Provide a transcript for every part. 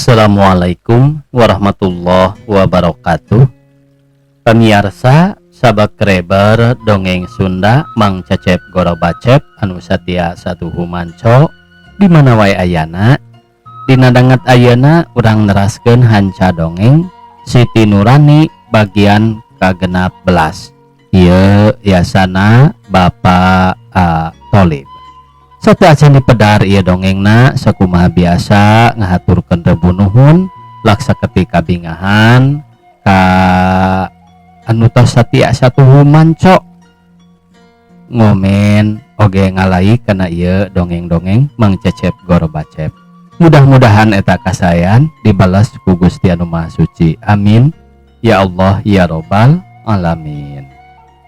Assalamualaikum warahmatullahi wabarakatuh. Pamiarsa sabakreber dongeng Sunda Mang Cecep Gorobacep anu satia satuhu manco di mana wae ayana. Dina danget ayeuna urang neraskeun hanca dongeng Siti Nurani bagian ka-16. Ieu yasana Bapak A. Tolib. Sateuacan dipedar ieu dongengna sakumaha biasa ngahaturkeun rebu nuhun laksa ketika bingahan ka anu tos satia satuhu manco ngomen oge ngalai kana ieu dongeng-dongeng Mang Cecep Gorobacep. Mudah-mudahan eta kasayan dibalas ku Gusti Anu Maha Suci. Amin ya Allah ya Robbal alamin.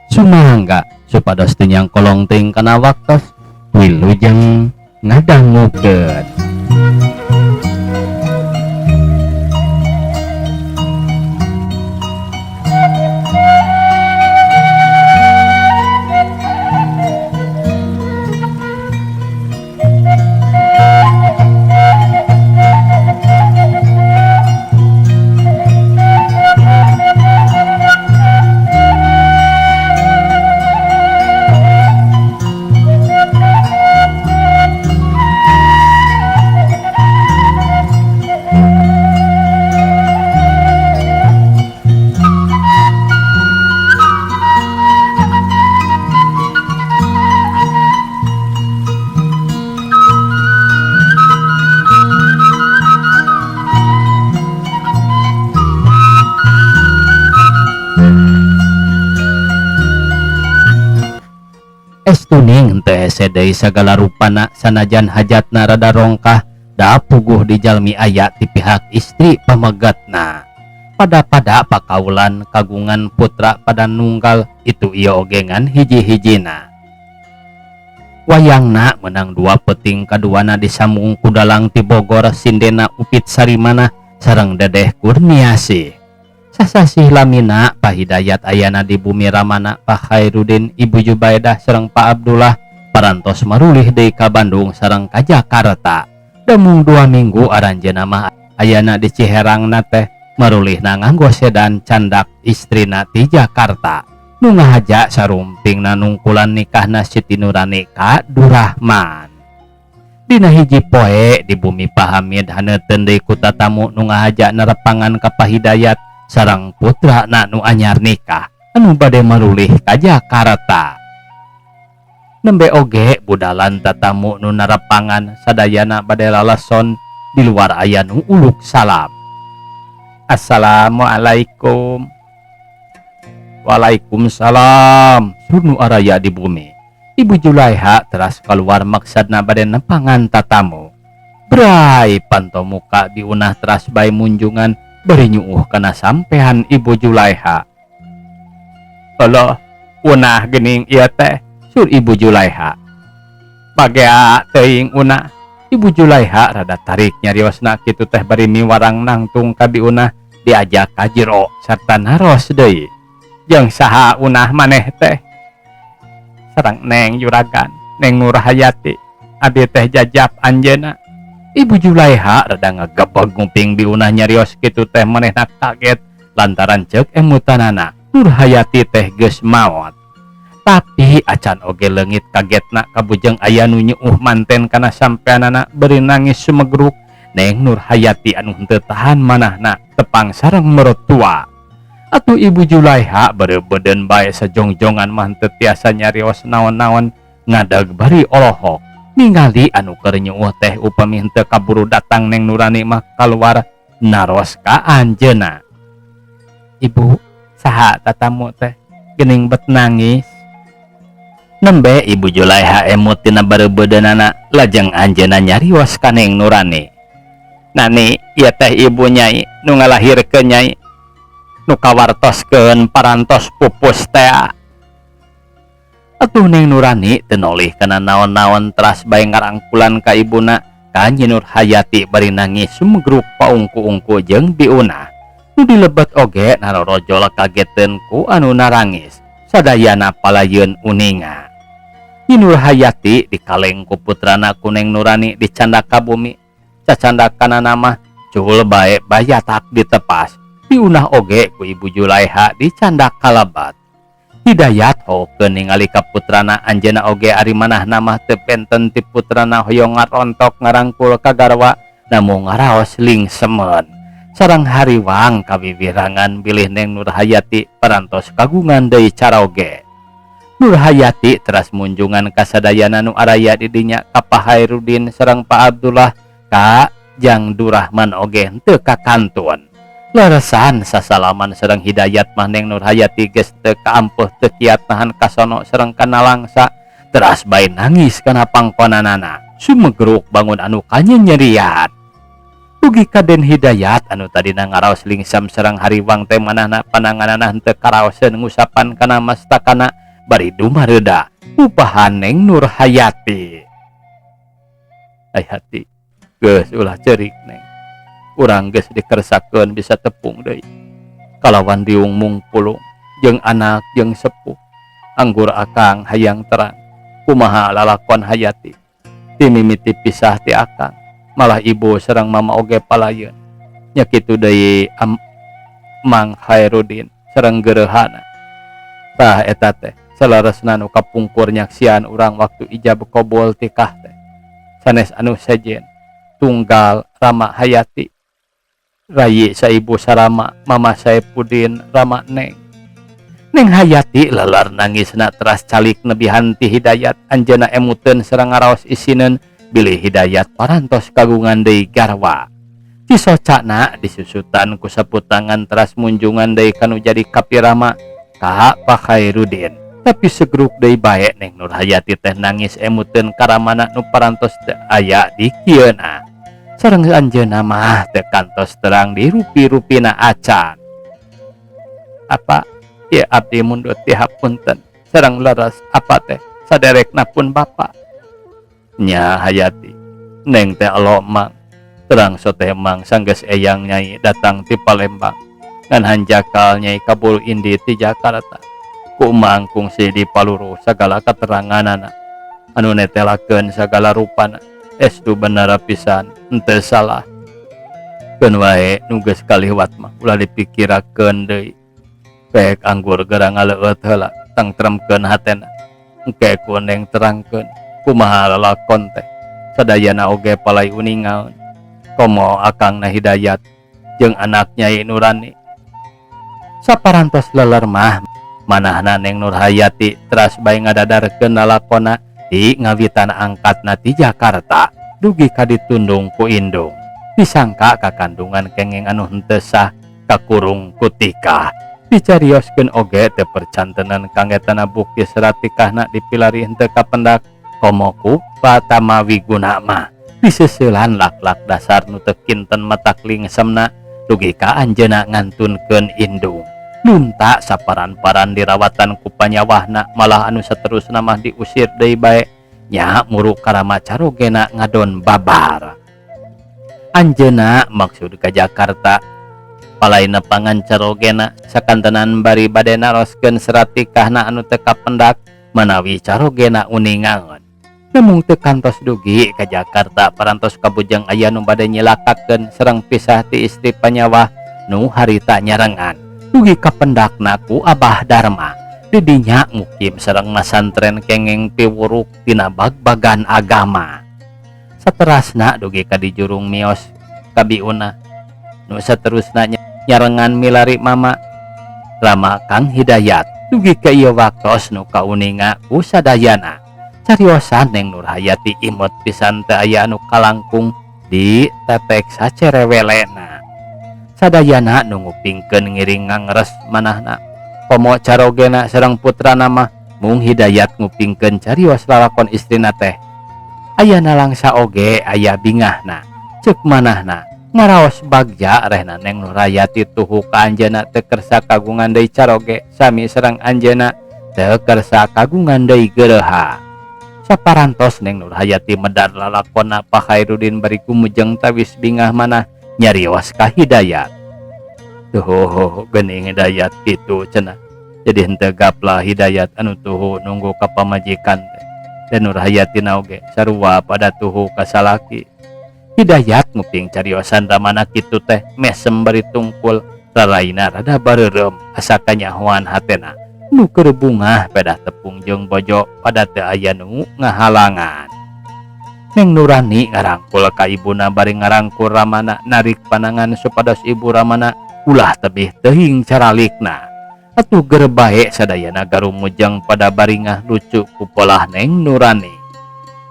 Sumangga supados teu nyangkolong teuing kana waktos wilujeng ngadangukeun. Estuning teu hese deui sagala rupana sanajan hajatna rada rongkah da puguh dijalmi aya ti pihak istri pamegatna. Pada-pada pakaulan kagungan putra pada nunggal itu ieu oge ngan hiji-hijina. Wayangna menang dua peting kaduana disambung ku dalang ti Bogor sindena Upit Sarimana sareng Dedeh Kurniasih. Sasasih lamina Pak Hidayat ayana di bumi Ramana Pak Khairudin Ibu Jubaidah sareng Pak Abdullah parantos marulih deui ka Bandung sareng ka Jakarta. Demung 2 minggu aranjeunna mah ayana di Ciherangna teh marulihna nganggo sedan candak istrina ti Jakarta. Nu ngahaja sarumpingna nungkulan nikahna Siti Nurani ka Durahman. Dina hiji poe di bumi Pak Hamid haneuteun deui ku tatamu nu ngahaja nerepangan ka Pak Hidayat sareng putrana nu anyar nikah anu bade marulih ka Jakarta. Nembe oge budalan tatamu nu narepangan sadayana bade lalason di luar aya nu uluk salam. Assalamualaikum. Waalaikumsalam. Sur nu araya di bumi. Ibu Julaiha teras keluar maksadna bade nepangan tatamu. Bray panto muka diunah teras bae munjungan bari nyuuh kana sampean Ibu Julaiha. Aloh, unah geuning ieu teh, sur Ibu Julaiha. Bagea teuing unah. Ibu Julaiha rada tarik nyariosna kitu teh bari miwarang nangtung ka biunah diajak ka jero sarta naros deui. Jeung saha unah maneh teh? Sareng Neng Juragan, Neng Nurhayati, abi teh jajap anjeunna. Ibu Julaiha rada ngagebeg nguping biunah nyarios kitu teh manehna kaget lantaran ceuk emutanana Nurhayati teh geus maot. Tapi acan oge leungit kagetna kabujeng aya nu nyeuh manten kana sampeanana beri nangis sumegruk. Neng Nurhayati anu henteu tahan manahna tepang sareng mertua. Atuh Ibu Julaiha berebeden bae sajongjongan mah henteu tiasa nyarios naon-naon ngadag bari olohok. Ningali anu keur nyeuh teh upami henteu kaburu datang Neng Nurani mah kaluar naros ka anjeunna. Ibu, saha tatamu teh geuning bet nangis? Nembe Ibu Julaiha emut tina bareubeunana lajeng anjeunna nyarios ka Neng Nurani. Nani, ieu teh ibu nyai nu ngalahirkeun nyai nu kawartoskeun parantos pupus tea. Atuh Neng Nurani teu nolih kana naon-naon teras bae ngarangkulan ka ibuna ka Nyi Nurhayati bari nangis sumegruk paungku-ungku jeung biunah. Nu dilebet oge narorojol kageteun ku anu narangis sadayana palayeun uninga. Nyi Nurhayati dikaleng ku putrana ku Neng Nurani dicandak ka bumi. Cacandakanana mah Cul bae bayatak ditepas diunah oge ku Ibu Julaiha dicandak kalabat. Hidayat hokeun ningali ka putrana anjeunna oge ari manahna mah teu benten ti putrana hoyong ngarontok ngarangkul ka garwa namun ngaraos lingsemen sareng hariwang kawiwirangan bilih Neng Nurhayati parantos kagungan deui caroge. Nurhayati teras munjungan ka sadayana nu araya di dinya ka Pak Hairudin sareng Pak Abdullah ka Jang Durahman oge henteu kakantun. Leresan sasalaman sareng Hidayat mah Neng Nurhayati geus teu kaampeuh teu kiat nahan kasono sareng kanalangsa teras bae nangis kana pangkonanana sumegruk bangun anu kanyenyerian. Dugi ka Den Hidayat anu tadina ngaraos lingsam sareng hariwang teh manahna pananganana henteu karaoseun ngusapan kana mastakana bari dumareuda upahan Neng Nurhayati. Hayati geus ulah ceurik Neng. Urang geus dikersakeun bisa tepung deui. Kalawan riung mungpulung jeung anak jeung sepuh. Anggur akang hayang terang. Kumaha lalakon Hayati. Ti mimiti pisah ti akang. Malah ibu sareng mama oge palayeun. Nya kitu deui Mang Hairudin sareng gereuhana. Tah eta teh saleresna nu kapungkur nyaksian urang waktu ijab qabul tikah teh. Sanes anu sejen tunggal Rama Hayati. Rayi saibu sarama Mama Saipudin Rama Neng. Neng Hayati lelar nangisna teras calik nebihan ti Hidayat anjeunna emuteun sareng ngaraos isineun bilih Hidayat parantos kagungan deui garwa. Cisocana disusutan ku saputangan teras munjungan deui kanu jadi kapirama ka Pak Hairudin. Tapi segruk deui bae Neng Nurhayati teh nangis emuteun karamana nu parantos teu aya di kieuna. Sareng anjeunna mah teu kantos terang di rupi-rupina acan. Apa ieu abdi mundut ti hapunten sareng leres apa teh saderekna pun bapa. Nya Hayati Neng teh elo mang terang soteh mang sanggeus eyang nyai datang ti Palembang ngan hanjakal nyai kabul indi ti Jakarta. Ku mang kungsi di paluruh sagala keteranganana anu netelakeun sagala rupana. Estu bener pisan henteu salah. Keun wae nu geus kaliwat mah ulah dipikirakeun deui. Pek anggur geura ngaleueut heula tangtremkeun hatena. Engke ku Neng terangkeun kumaha lalakon teh. Sadayana oge palai uningaeun. Komo akangna Hidayat jeung anak Nyai Nurani. Saparantos leler mah manahna Neng Nurhayati teras bae ngadadarkeun lalakonna di ngawitan angkatna ti Jakarta dugi ka ditundung ku indung. Disangka kakandungan kengeng anu henteu sah kakurung ku tikah. Dicarioskeun oge teu percantenan kangge tanah bukti serat tikahna dipilari henteu kapendak komo ku Patama Wiguna mah. Diseseulan lak-lak dasar nu teu kinten matak lingsemna dugi ka anjeunna ngantunkeun indung. Lunta saparan-paran dirawatan ku panyawahna malah anu saterusna mah diusir deui bae nya muruk karama carogena ngadon babar. Anjeunna maksud ka Jakarta palaina pangan carogena sakantenan bari bade naroskeun serat tikahna anu teu kapendak manawi carogena uningaeun. Namung teu kantos dugi ka Jakarta parantos kabujeng aya nu bade nyilakakeun sareng pisah ti istri panyawah nu harita nyarengan. Dugi kapendakna ku Abah Dharma didinya mukim sareng masantren kengeng piwuruk tina bagbagan agama. Saterasna dugi ka dijurung mios ka biuna nu saterusna nyarengan milari mama Rama Kang Hidayat dugi ka ieu waktos nu kauninga ku sadayana. Cariosan Neng Nurhayati imut pisan teu aya anu kalangkung di tetek sacerewelena. Sadayana nu ngupingkeun ngiring ngangres manahna. Komo carogena sareng putrana mah mung Hidayat ngupingkeun carios lalakon istrina teh. Ayana langsa oge aya bingahna. Ceuk manahna ngaraos bagja rehna Neng Nurhayati tuhu ka anjeunna teu kersa kagungan deui caroge sami sareng anjeunna teu kersa kagungan deui geureuha. Saparantos Neng Nurhayati medar lalakonna Pak Hairudin bari gumujeng tawis bingah manah nyarios ka Hidayat. Tuh geuning Hidayat kitu cenah. Jadi henteu gaplah Hidayat anu tuhu nunggu ka pamajikan teh. Dan Nurhayati oge sarua pada tuhu ka salaki. Hidayat nguping cariosan Ramana kitu teh mesem bari tungkul raraina rada bareureum asa kanyahoan hatena nu keur bungah pedah tepung jeung bojo pada teu aya nu ngahalangan. Neng Nurani ngarangkul ka ibuna bari ngarangkul Ramana narik panangan supados ibu Ramana ulah tebih teuing caralikna. Atuh ger bae sadayana garumujeng pada baringah lucu ku polah Neng Nurani.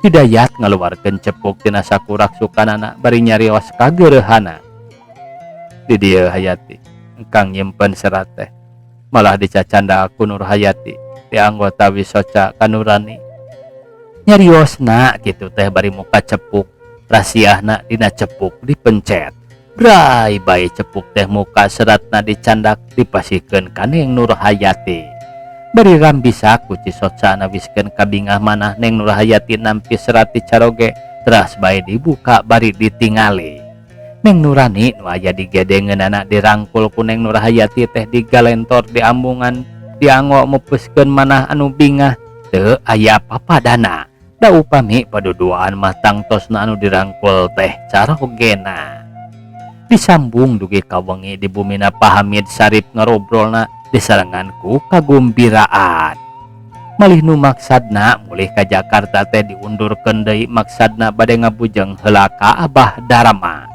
Hidayat ngaluarkeun cepuk tina saku raksukanana bari nyarios kageureuhana. Di dieu Hayati engkang nyimpen serat teh malah dicacanda ku Nur Hayati di anggota Wisoca ka Nurani. Nyariosna kitu teh bari muka cepuk rasiahna dina cepuk dipencet. Bray bae cepuk teh muka seratna dicandak dipasihkeun ka Neng Nur Hayati. Bari rambisa ku Cisoca nawiskeun kabingah manah Neng Nur Hayati nampi serat dicaroge teras bae dibuka bari ditingali. Neng Nurani nu aya digedengeunana dirangkul ku Neng Nur Hayati teh digalentor diambungan dianggo mupuskeun manah anu bingah teu aya papadana. Da upami paduduaan mah tangtosna anu dirangkul teh carogena. Disambung dugi ka wengi di bumina Pak Hamid Sarip ngarobrolna disarengan ku kagumbiraan. Malih nu maksadna mulih ka Jakarta teh diundurkeun deui maksadna bade ngabujeng heula ka Abah Darma.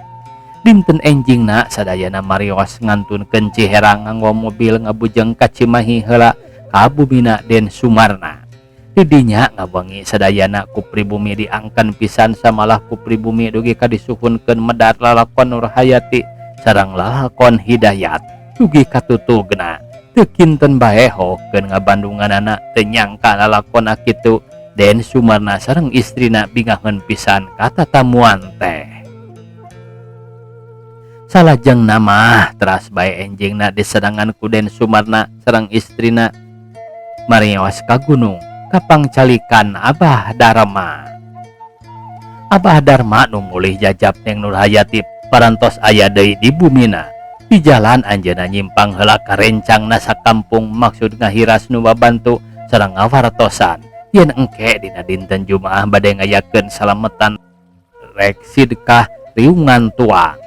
Dinten enjingna sadayana marios ngantunkeun Ciherang nganggo mobil ngabujeng ka Cimahi heula ka bumina Den Sumarna. Didinya ngawengi sadayana ku pribumi diangken pisan samalah ku pribumi dugi ka disuhunkeun medar lalakon Nur Hayati sareng lalakon Hidayat dugi katutugna. Teu kinten bae hokeun ngabandunganana teu nyangka lalakonna kitu Den Sumarna sareng istrina bingaheun pisan ka tatamuan teh. Salajengna mah teras bae enjingna diserangan ku Den Sumarna sareng istrina marios ka gunung kapangcalikan Abah Darma. Abah Darma nu mulih jajap Neng Nur Hayati parantos aya deui di bumina. Di jalan anjeunna nyimpang heula ka rencangna sakampung maksud ngahiras nu babantu sareng ngawartosan yen engke dina dinten Jumaah bade ngayakeun salametan rek sidkah riungan tuang.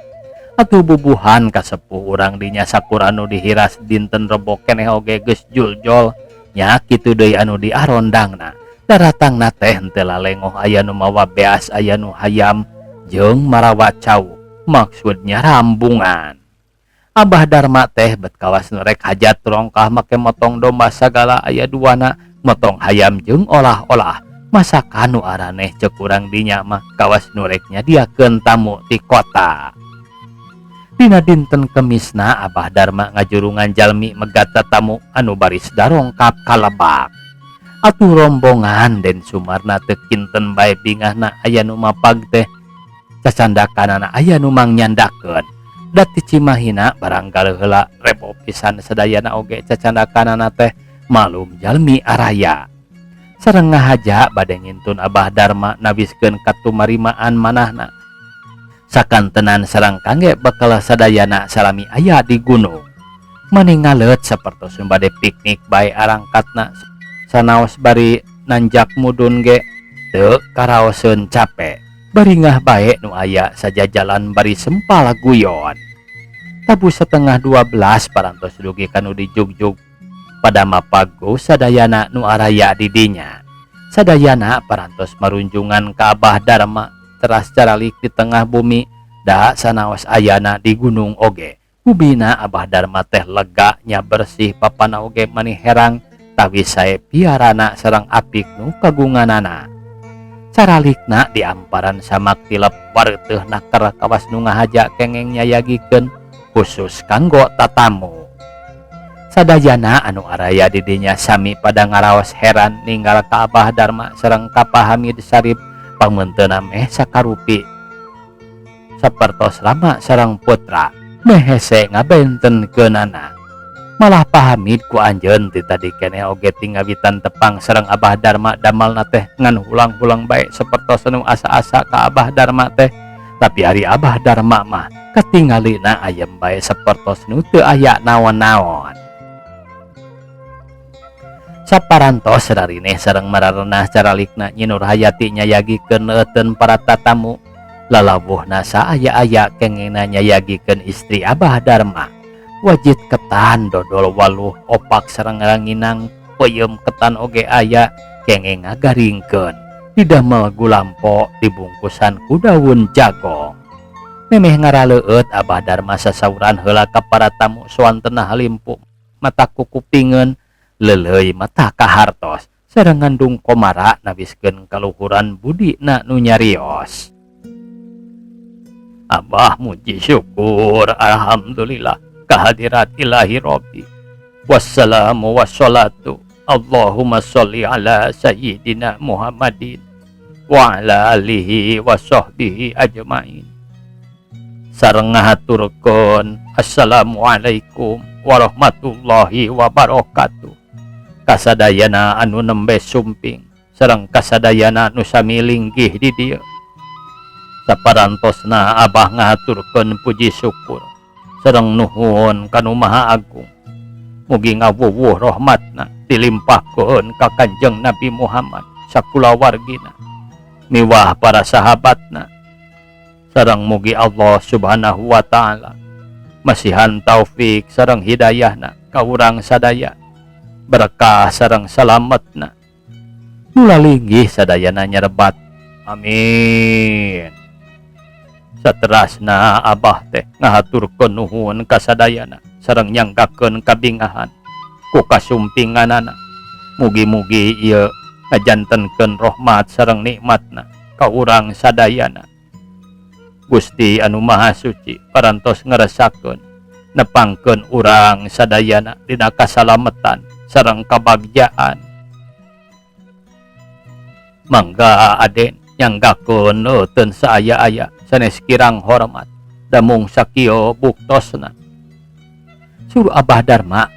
Atuh bubuhan kasepuh urang dinya sakur anu dihiras dinten Rebo keneh oge geus juljol nya kitu deui anu diarondangna. Daratangna teh henteu lalengoh aya nu mawa beas aya nu hayam jeung marawa cau maksudnya rambungan. Abah Darma teh bet kawas nu rek hajat rongkah make motong domba sagala aya duana motong hayam jeung olah-olah masakan nu araneh ceuk urang dinya mah kawas nu rek nyadiakeun tamu ti kota. Dina dinten Kemisna Abah Darma ngajurungan jalmi megat tatamu anu baris darongkap ka lebak. Atuh rombongan Den Sumarna teu kinten bae bingahna aya nu mapag teh cacandakanana aya nu mangyandakeun. Da ti Cimahina barang heula rebo pisan sadayana oge cacandakanana teh malum jalmi araya. Sareng ngahaja bade ngintun Abah Darma nawiskeun katumarimaan manahna. Sakantenan sareng kangge bekal sadayana salami aya di gunung. Mani ngaleut sapertos nu bade piknik bae arangkatna sanaos bari nanjak mudun ge teu karaoseun cape. Baringah bae nu aya sajajalan bari sempal guyon. Tabu 11:30 parantos dugi kanu dijugjug pada mapago sadayana nu araya di dinya. Sadayana parantos marunjungan ka Abah Darma teras caralik di tengah bumi da sanaos ayana di gunung oge. Bumina Abah Darma teh lega nya bersih papana oge mani herang tawi sae piarana sareng apik nu kagunganana. Caralikna di amparan samak tilep wareuteuh naker kawas nu ngahaja kengeng nyayagikeun khusus kanggo tatamu. Sadayana anu araya di dinya sami pada ngaraos heran ninggal ka Abah Darma sareng ka Pak Hamid Sarip pangmenteuna meh sakarupi sapertos rama sareng putra meh hese ngabentenkeunana. Malah Pak Hamid ku anjeun ti tadi keneh oge tingawitan tepang sareng Abah Darma damalna teh ngan hulang-hulang bae sapertos anu asa-asa ka Abah Darma teh. Tapi ari Abah Darma mah katingalina ayem bae sapertos nu teu aya naon-naon. Saparantos rarineh sareng mararenah caralikna Nyi Nur Hayati nyayagikeun leuteun para tatamu. Lalawuhna saaya-aya kengengna nyayagikeun istri Abah Darma. Wajit ketan dodol waluh opak sareng ranginang peuyeum ketan oge aya kengeng ngagaringkeun didamel gulampo dibungkusan ku daun jagong. Memeh ngaraleueut Abah Darma sasauran heula ka para tamu soantenah limpu mata kukupingeun leuleuy mata kahartos sareng ngandung komara nawiskeun kaluhuran budina nu nyarios. Abah muji syukur alhamdulillah kehadirat ilahi Rabbi. Wassalamu wassalatu Allahumma sholli ala sayyidina Muhammadin wa ala alihi wa sahbihi ajmain. Sareng ngahaturkeun assalamualaikum warahmatullahi wabarakatuh. Kasadayana anu nembe sumping sareng kasadayana nu sami linggih di dieu. Saparantosna Abah ngahaturkeun puji syukur sareng nuhun ka Nu Maha Agung. Mugi ngawuwuh rahmatna dilimpahkeun ka Kanjeng Nabi Muhammad sakulawargina miwah para sahabatna. Sareng mugi Allah Subhanahu wa taala masihan taufik sareng hidayahna ka urang sadaya. Berkah sareng salametna. Nu lalinggih sadayana nyerebat. Amin. Saterasna Abah teh ngahaturkeun nuhun ka sadayana sareng nyanggakeun kabingahan ku kasumpinganana. Mugi-mugi ieu ngajantenkeun rahmat sareng nikmatna ka urang sadayana. Gusti anu Maha Suci parantos ngerasakeun nepangkeun urang sadayana dina kasalametan sareng kabagjaan. Mangga Aden nyanggakeun leuteun saaya-aya sanes kirang hormat damung sakieu buktosna. Suruh Abah Darma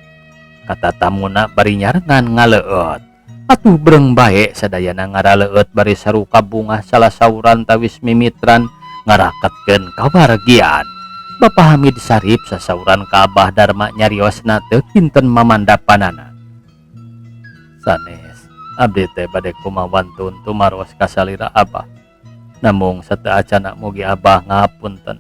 kata tamuna bari nyarengan ngaleueut. Atuh breng bae sadayana ngaraleueut bari saruka bungah salah sauran tawis mimitran ngaraketkeun kawargian. Bapak Hamid Sarip sasauran ka Abah Darma nyariosna teu kinten mamandapanana. Sanes abdi teh bade kumawantun tumaros ka salira Abah. Namung sateuacanna mugi Abah ngahapunten.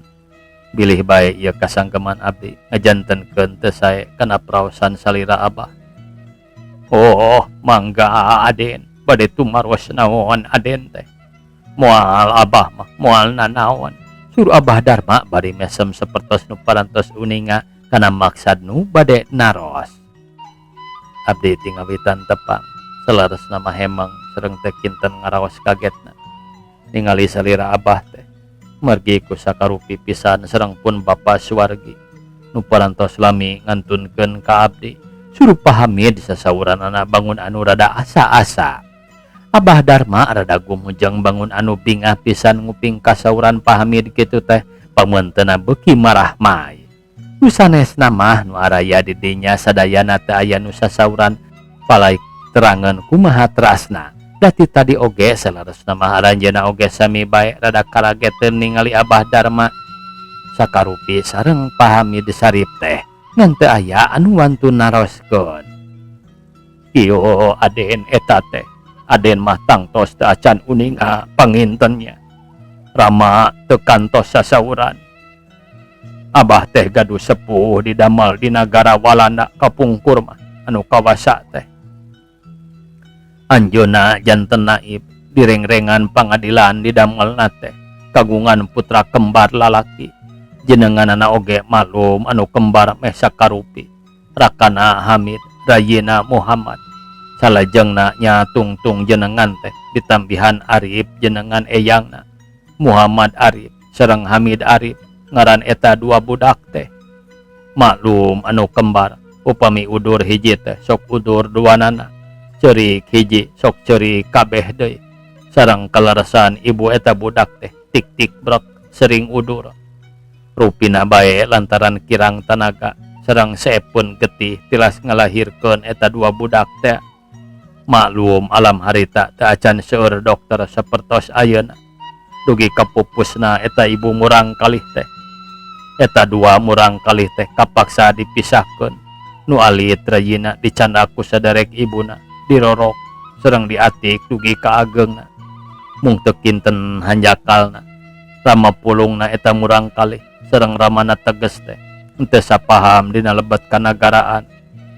Bilih bae ieu kasanggeman abdi ngajantenkeun teu sae kana praosan salira Abah. Oh, mangga Aden, bade tumaros naon Aden teh. Moal Abah mah moal nanaon. Suruh Abah Darma bari mesem sapertos nu parantos uninga kana maksad nu bade naros. Abdi tingawitan tepang saleresna mah hemeng sareng teh kinten ngaraos kagetna. Ningali salira Abah teh margi ku sakarupi pisan sareng pun Bapa Suwargi nu parantos lami ngantunkeun ka abdi. Suruh Pak Hamid sasauranana bangun anu rada asa-asa. Abah Darma rada gumujeng bangun anu bingah pisan nguping kasauran Pak Hamid kitu teh pamunteuna beuki marah mai. Nu sanesna mah nu araya di dinya sadayana teu aya nu sasauran palaik terangeun kumaha terasna. Dati tadi oge saleresna mah aranjeunna oge sami bae rada karageteun ningali Abah Darma sakarupi sareng Pak Hamid Sarip teh ngan teu aya anu wantun naroskeun. Kieu Aden eta teh Aden mah tangtos teu acan uninga pangintennya. Rama teu kantos sasauran. Abah teh gaduh sepuh didamel di nagara Walanda kapungkur mah anu kawasa teh. Anjeunna janten naib direngrengan pangadilan didamelna teh kagungan putra kembar lalaki. Jenenganana oge maklum anu kembar meh sakarupi. Rakana Hamid, rayina Muhammad. Salajengna nya tungtung jenengan teh ditambihan Arif jenengan eyangna Muhammad Arif sareng Hamid Arif ngaran eta dua budak teh. Maklum anu kembar upami udur hiji teh sok udur duanana. Ceurik hiji sok ceurik kabeh deui. Sareng kaleresan ibu eta budak teh tik-tik brek sering udur. Rupina bae lantaran kirang tanaga sareng seepun getih tilas ngalahirkeun eta dua budak teh. Maklum alam harita teu acan seueur dokter sapertos ayeuna. Dugi kapupusna eta ibu murang kalih teh. Eta dua murang kalih teh kapaksa dipisahkeun. Nu alit rayina dicandak ku saderek ibuna dirorok sareng diatik dugi ka ageungna. Mung teu kinten hanjakalna. Rama pulungna eta murangkalih sareng ramana teges teh henteu sapaham dina lebet kanagaraan.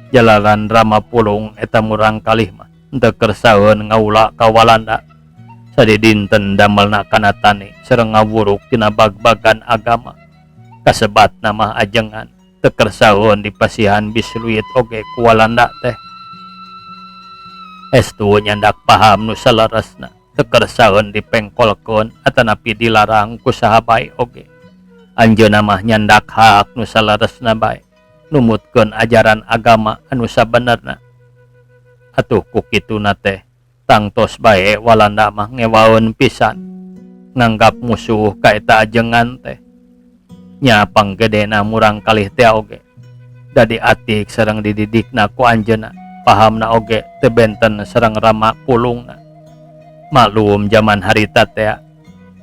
Jalaran Rama pulung eta murangkalih mah henteu kersaeun ngaula ka Walanda. Sadidinten damelna kana tani sareng ngawuruk tina bag-bagan agama. Kasebatna mah ajengan teu kersaeun dipasihan bisluit oge ku Walanda teh. Estu nyandak paham nu saleresna teu kersaeun dipengkolkeun atanapi dilarang ku saha bae oge. Anjeunna mah nyandak hak nu saleresna bae numutkeun ajaran agama anu sabenerna. Atuh ku kituna teh tangtos bae Walanda mah ngewaeun pisan nganggap musuh ka eta ajengan teh. Nya panggedena murangkalih teh oge dadi atik sareng dididikna ku anjeunna pahamna oge teu benten sareng rama pulungna. Maklum jaman harita teh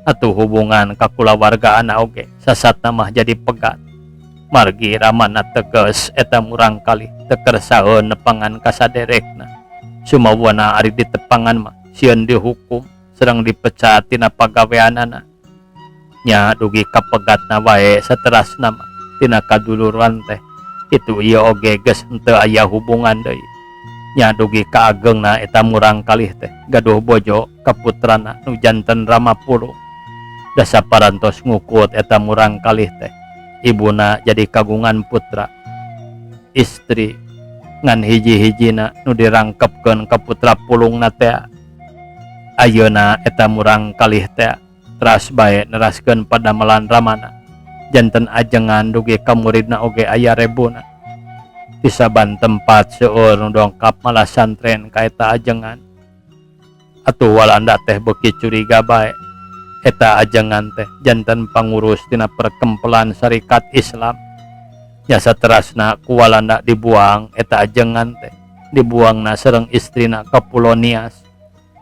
atuh hubungan kakulawargaanna oge sasatna mah jadi pegat. Margi ramana teges eta murangkalih teu kersaeun nepangan ka saderekna. Sumawana ari ditepangan mah sieun dihukum sareng dipecat tina pagaweanana. Nya dugi kapegatna wae saterasna mah tina kaduluran teh kitu ieu oge geus henteu aya hubungan deui. Nya dugi kaagengna eta murangkalih teh gaduh bojo ka putrana nu janten Rama Pulung. Dasa parantos ngukut eta murangkalih teh ibuna jadi kagungan putra istri ngan hiji-hijina nu dirangkepkeun ka putra pulungna teh. Ayeuna eta murangkalih teh teras bae neraskeun padamelan ramana janten ajengan dugi ka muridna oge aya rebuna. Di saban tempat seueur nu dongkap malah santren ka eta ajengan. Atuh Walanda teh beuki curiga bae eta ajengan teh janten pangurus tina perkempelan Syarikat Islam. Nya saterasna ku Walanda dibuang eta ajengan teh dibuangna sareng istrina ka Pulo Nias.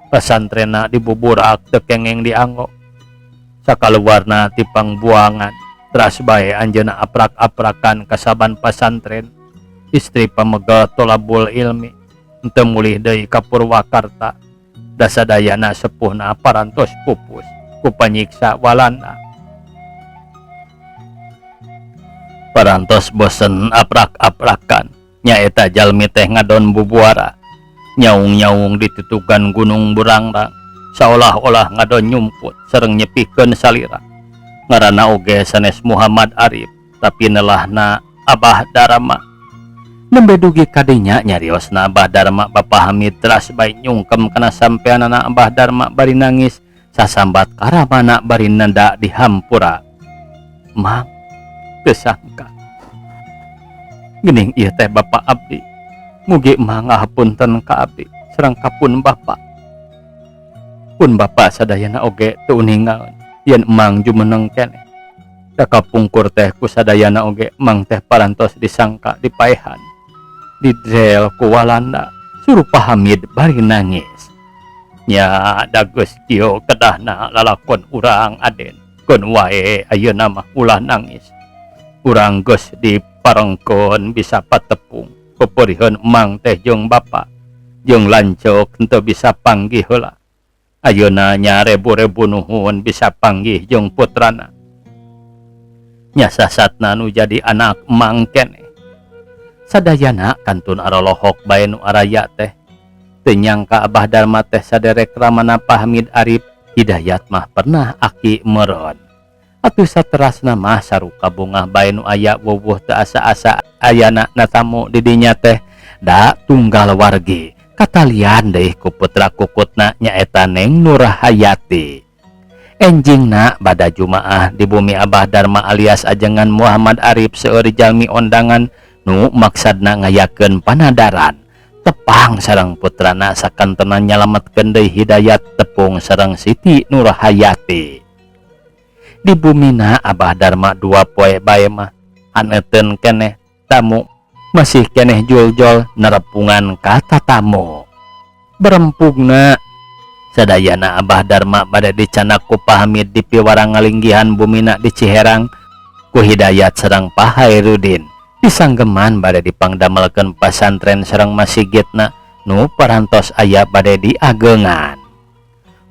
Pasantrenna dibuburak teu kengeng dianggo. Sakaluarna ti pangbuangan teras bae anjeunna aprak-aprakan ka saban pasantren. Istri pamegat tolabul ilmi henteu mulih deui ka Purwakarta. Dasadayana sepuhna parantos pupus ku panyiksa Walanda. Parantos bosen aprak-aprakan nyaeta jalmi teh ngadon bubuara nyaung-nyaung ditutugan gunung Burangrang saolah-olah ngadon nyumput sareng nyepikeun salira. Ngaranna oge sanes Muhammad Arif tapi nelahna Abah Darma. Nembe dugi kadinya nyariosna Abah Darma Bapak Hamid teras bae nyungkem kana sampeanana Abah Darma bari nangis sasambat karamana bari nenda dihampura. Mang kesangka geuning ieu teh Bapak abdi mugi mang ngahapunten ka abdi sareng kapun Bapak. Pun Bapak sadayana oge teu uningaeun yen emang jumeneng keneh. Da kapungkur teh ku sadayana oge emang teh parantos disangka dipaehan didrel ku Walanda. Surupa Hamid bari nangis. Nya da geus kieu kedahna lalakon urang Aden keun wae ayeuna mah ulah nangis. Urang geus diparengkeun bisa patepung peperiheun emang teh jeung bapa jeung lanceuk henteu bisa panggih heula. Ayeuna nya rebu-rebu nuhun bisa panggih jeung putrana. Nya sasatna nu jadi anak emang keneh. Sadayana kantun arolohok bae nu araya teh. Teu nyangka Abah Darma teh saderek ramana Pak Hamid Arif Hidayat mah pernah aki meureun. Atuh saterasna mah saruka bungah bae nu aya wuwuh teu asa-asa ayana natamu di dinya teh da tunggal wargi. Katalian deui ku putra kukutna nyaeta Neng Nurhayati. Enjingna bada Jumaah di bumi Abah Darma alias ajengan Muhammad Arif seueur jalmi ondangan nu maksadna ngayakeun panadaran. Tepang sareng putrana sakantenan nyalametkeun deui Hidayat tepung sareng Siti Nurhayati. Di bumina Abah Darma dua poe bae mah haneuten keneh tamu masih keneh juljol nerepungan ka tatamu. Berempugna sadayana Abah Darma bade dicanak ku Pak Hamid di piwarang ngalinggihan bumina di Ciherang ku Hidayat sareng Pak Hairudin. Disanggeman bade dipangdamelkeun pasantren sareng masigitna nu parantos aya bade diagengan.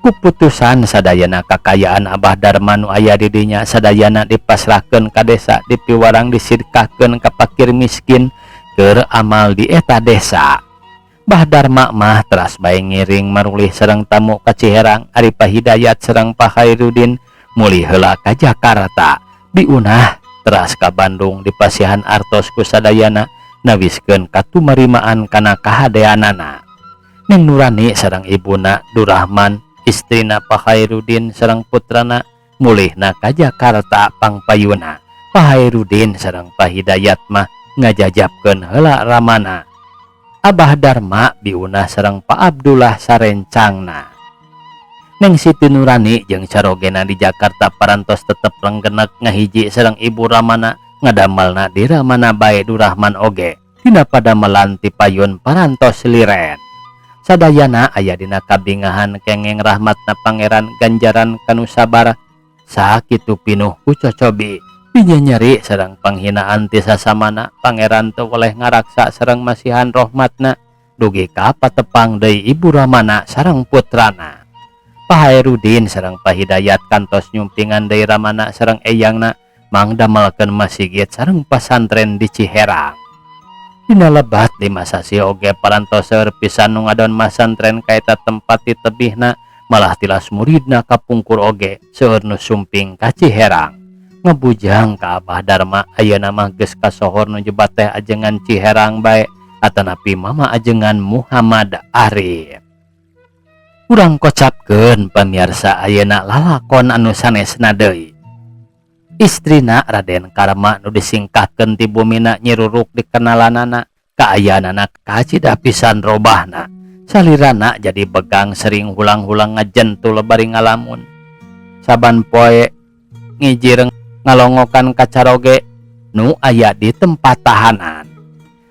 Ku putusan sadayana kakayaan Abah Darma nu aya di dinya sadayana dipasrahkeun ka desa dipiwarang disidkahkeun ka pakir miskin keur amal di eta desa. Bah Darma mah teras bae ngiring marulih sareng tamu ka Ciherang ari Pak Hidayat sareng Pak Hairudin mulih heula ka Jakarta biunah teras ka Bandung dipasihan artos ku sadayana nawiskeun katumarimaan kana kahadeanana. Neng Nurani sareng ibuna Durahman istrina Pak Hairudin sareng putrana mulihna ka Jakarta pangpayuna. Pak Hairudin sareng Pak Hidayat mah ngajajabkeun heula ramana. Abah Darma biunah sareng Pak Abdullah sarencangna. Neng Siti Nurani jeung carogena di Jakarta parantos tetep renggenek ngahiji sareng ibu ramana ngadamelna di ramana bae Durahman oge dina padamelan ti payun parantos liren. Sadayana aya dina kabingahan kengeng rahmatna pangeran ganjaran kanu sabar sakitu pinuh ku cocobi pinyeri sareng panghinaan ti sasamana pangeran teu weleh ngaraksa sareng masihan rohmatna dugi ka patepang deui ibu ramana sareng putrana. Pak Hairudin sareng Pak Hidayat kantos nyumpingan deui ramana sareng eyangna mangdamelkeun masigit sareng pasantren di Ciherang. Dina lebat 5 sasih oge parantos seueur pisan nu ngadon masantren ka eta tempat ditebihna malah tilas muridna kapungkur oge seueur nu sumping ka Ciherang. Ngebujang ka Abah Darma ayeuna mah geus kasohor nu jebat teh ajengan Ciherang bae atanapi mama ajengan Muhammad Arif. Urang kocapkeun pamiarsa ayeuna lalakon anu sanesna deui. Istrina Raden Karma nu disingkahkeun ti bumina nyiruruk dikenalanana kaayaanana kacida pisan robahna. Salirana jadi begang sering hulang-hulang ngajentul bari ngalamun. Saban poe ngijireng ngalongokan kacaroge nu aya di tempat tahanan.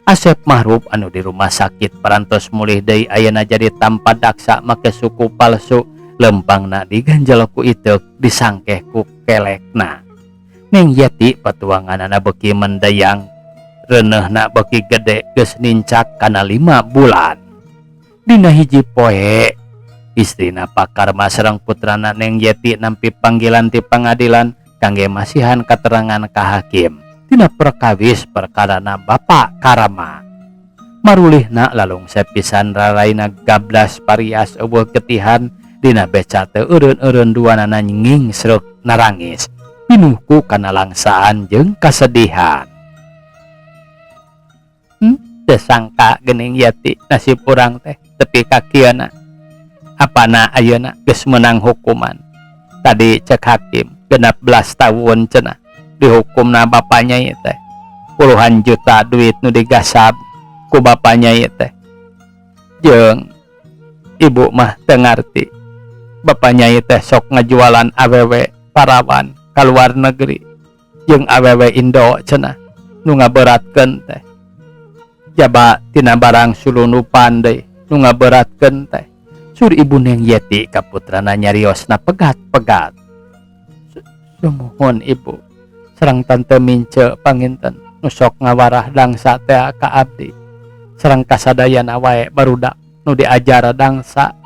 Asep Mahruf anu di rumah sakit parantos mulih deui ayeuna jadi tanpa daksa make suku palsu lempangna diganjel ku iteuk disangkeh ku kelekna. Neng Yeti patuanganana beuki mendayang reuneuhna beuki gede geus nincak kana 5 bulan. Dina hiji poe istrina Pak Karma sareng putrana Neng Yeti nampi panggilan ti pangadilan kangge masihan katerangan ka hakim dina perkawis perkarana Bapak Karma. Marulihna lalungse pisan raraina gablas parias eueuh getihan dina beca teu eureun-eureun duanana ngingsreuk narangis pinuh ku kana langsaan jeung kasedihan. Teu sangka geuning Yeti nasib urang teh tepi ka kieuna. Apana ayeuna geus meunang hukuman. Tadi cek hakim 16 tahun cenah dihukumna bapaknya ieu teh. Puluhan juta duit nu digasab ku bapaknya ieu teh. Jeung ibu mah teu ngarti. Bapaknya ieu teh sok ngajualan awewe parawan ka luar negeri jeung awewe Indo cenah nu ngaberatkeun teh. Jaba tina barang sulunupan deui nu ngaberatkeun teh. Sur ibu Neng Yeti ka putrana nyariosna pegat-pegat. Sumuhun ibu sareng tante Mince panginten nu sok ngawarah dangsa teh ka abdi sareng kasadayana wae barudak nu diajar dangsa.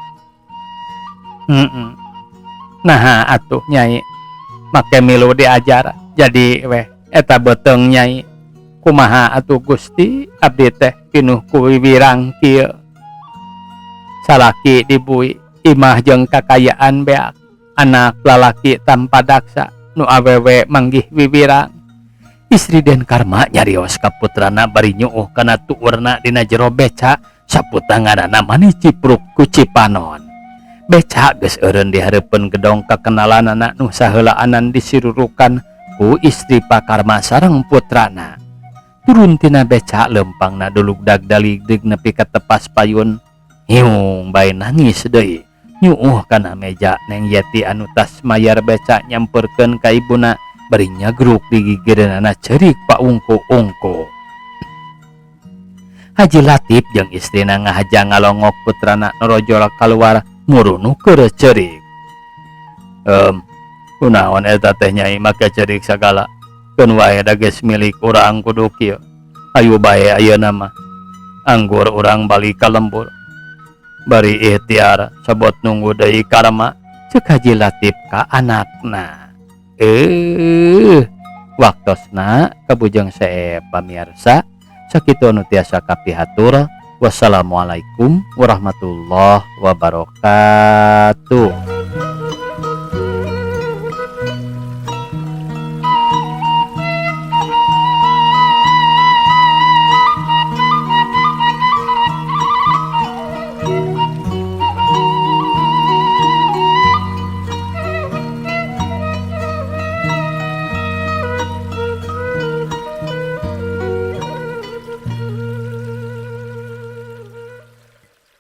Naha atuh nyai make milu diajar jadi weh eta beuteung nyai. Kumaha atuh Gusti abdi teh pinuh ku wiwirang kieu. Salaki dibui imah jeung kakayaan beak anak lalaki tanpa daksa nu awewe manggih wiwirang. Istri Den Karma nyarios ka putrana bari nyuuh kana tuurna dina jero beca saputanganana mani cipruk ku cipanon. Beca geus eureun di hareupeun gedong kakenalanana nu saheulaanan disirurukan ku istri Pak Karma sareng putrana. Turun tina beca lempangna dulugdag daligdig nepi ka tepas payun. Hiung bae nangis deui. Nyuuh kana meja Neng Yeti anu tas mayar beca nyamperkeun ka ibuna bari nyagruk di gigireunana ceurik paungku-ungku. Haji Latif jeung istrina ngahaja ngalongok putrana norojol kaluar murunu keur ceurik. Kunaon eta teh nyai make ceurik sagala? Keun wae da geus milik urang kudu kieu. Ayu bae ayeuna mah. Anggur urang balik ka lembur. Bari ikhtiar sabot nunggu deui karma. Cek Haji Latif ka anakna. Waktosna kabujeng seep, pamirsa. Sakitu anu tiasa kapihatur. Wassalamualaikum warahmatullahi wabarakatuh.